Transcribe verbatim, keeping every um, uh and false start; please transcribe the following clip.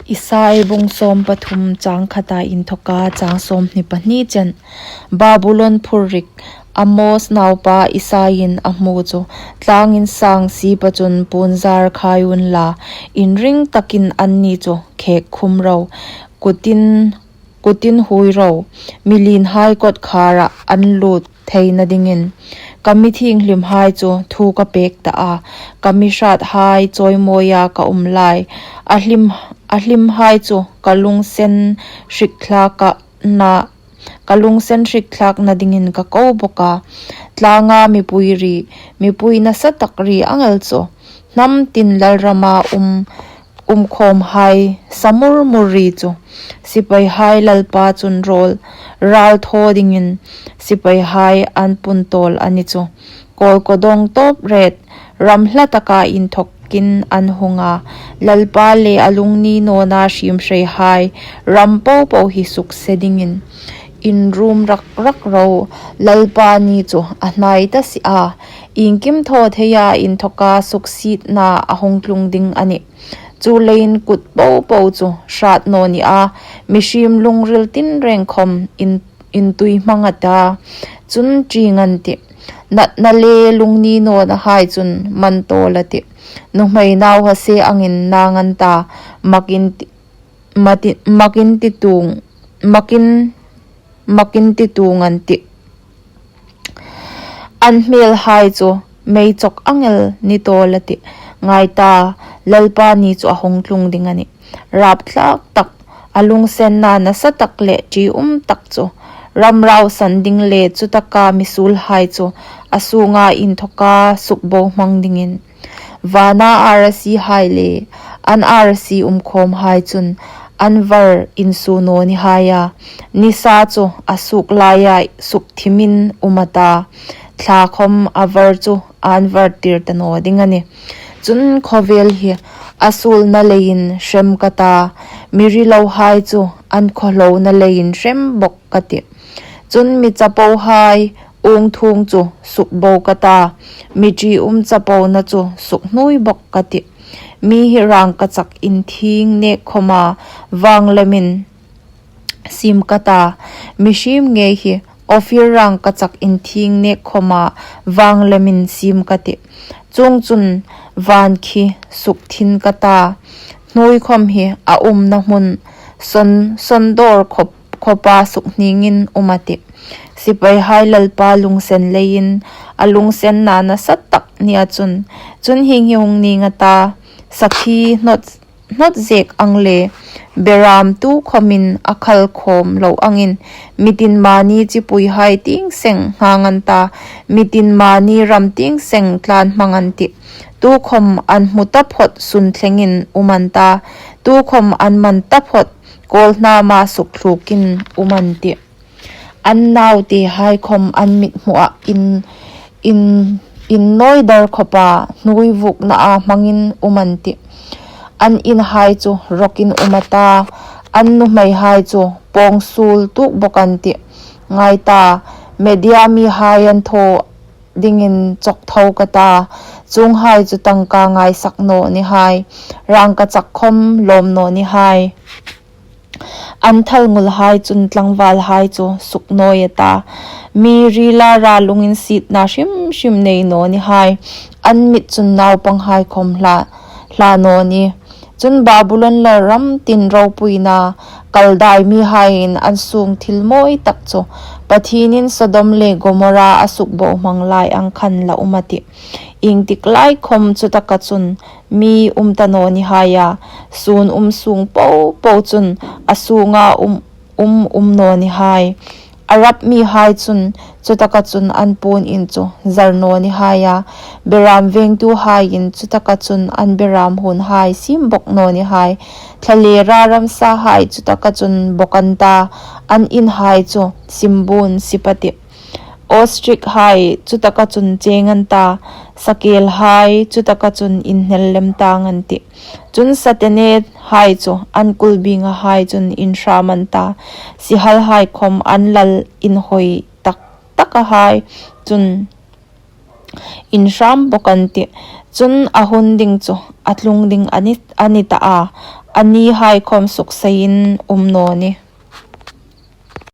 Isai bung sawm pathum chang khata inthoka chang sawmhni pahni chen. Babulon phurrik. Amos naupa Isaiin a hmu chu tlangin sang sipa chun puonzar khai unla, inring takin anni chu khek khum ro, kutin, kutin hui ro, milinhai kawtkhara an lut theina dingin. Ka mi thienghlimhai chu thu ka pek ta a, ka mi hrathai chawimawia ka um lai. A hlim, a hlimhai chu ka lungsen hrikthlak a na, ka lungsen hrikthlakna dingin ka ko bawk a. Tlanga mipui ri, mipui nasa tak ri ang el chu, hnam tin lalrama um, um khawmhai samur mur ri chu, sipaihai Lalpa chun rawl ral thaw dingin sipaihai an pun tawl a ni chu. Kawlkawdawng tawp ret, ram hla taka inthokin an hung a. Lalpa le a lungni nawna hriemhreihai ram popo hi sukse dingin. Inrum rak rak ro, Lalpa ni chu a hnai ta si a. Iengkim thaw theia inthoka suksietna a hung tlung ding a nih. Chuleiin kut popo chu hrat naw ni a, mihriem lungril tinreng khom in, intui hmang a ta. Chun ṭing an tih. Natna le lungni nawnahai chun man tawl a tih. Nuhmei nau hase angin nang an ta. Makin ti, mati, makin ti tung, makin, makin ti tung an tih. An hmelhai chu mei chawk ang el ni tawl a tih. Ngai ta, Lalpa ni chu a hung tlung ding a nih. Rapthlak tak, a lungsenna nasa tak le ṭium tak chu. Ram rausan ding le chutaka misuolhai chu a sunga inthoka sukbohmang dingin. Vana arasihai le an arasi umkhawmhai chun an var insuo naw ni hai a. Nisa chu a suk laia sukthimin um a ta. Thla khom a var chu an vartir ta naw ding a nih. Chun khawvel hi a suolna leiin hrem ka ta. Mi rilohai chu an khawhlona leiin hrem bawk ka tih. Chun mi chapohai ungthung chu sukbo ka ta, mi ṭium chapona chu sukhnuoi bawk ka tih. Mi hi rangkachak inthieng nek khoma vanglemin siem ka ta. Mihriem ngei hi Ophir rangkachak inthieng nek khoma vanglemin siem ka tih. Chuongchun van khi sukthin ka ta. Hnuoi khom hi a umna hmun sawn, sawn dawr khop khawpa sukhniengin um a tih. Sipaihai Lalpa lungsen leiin a lungsenna nasa tak nia chun. Chun hieng hi hung ning a ta, sakhi hnawt, hnawt zek ang le beram tu khomin a khal khawm lo angin mitin mani chipuihai tieng seng hang an ta, mitin mani ram tieng seng tlan hmang an tih. Tu khom an hmu taphot sun thlengin um an ta, tu khom an man taphot kawlhnama sukthlukin um an tih. An nautehai khom an mithmuah in, in, innawi dar khawpa hnuoi vuknaa hmangin um an tih. An inhai chu rokin um a ta, an nuhmeihai chu pawngsuol tuk bawk an tih. Ngai ta, media mihai an thaw dingin chawktho ka ta, chuonghai chu tangka ngaisak naw ni hai, rangkachak khom lawm naw ni hai. An thalngulhai chun tlangvalhai chu suknawi a ta, mi rila ra lunginsietna hrim hrim nei naw ni hai, an mit chun naupanghai khom hla, hla naw ni. Chun Babulon lalram tin ropuina Kaldai mihaiin an sung thil mawi tak chu Pathienin Sodom le Gomorrah a sukbohmang lai ang khan la um a tih. Iengtik lai khom chutaka chun mi um ta naw ni hai a, sun um sung popo chun a sunga um, um, um naw ni hai. Arab mihai chun chutaka chun an puon in chu zar naw ni hai a, beram vengtuhaiin chutaka chun an beram hunhai siem bawk naw ni hai. Thlalera ramsahai chutaka chun bawk an ta, an inhai chu simbun sip a tih. Ostrich hai chutaka chun cheng an ta, sakelhai chutaka chun inhnel lem tang an tih. Chun satenethai chu an kulbingahai chun inhram an ta, sihalhai khom an lal inhawi tak takahai chun inhram bawk an tih. Chun a hun ding chu a tlung ding a ni, a ni ta a, a nihai khawm sukseiin um naw nih.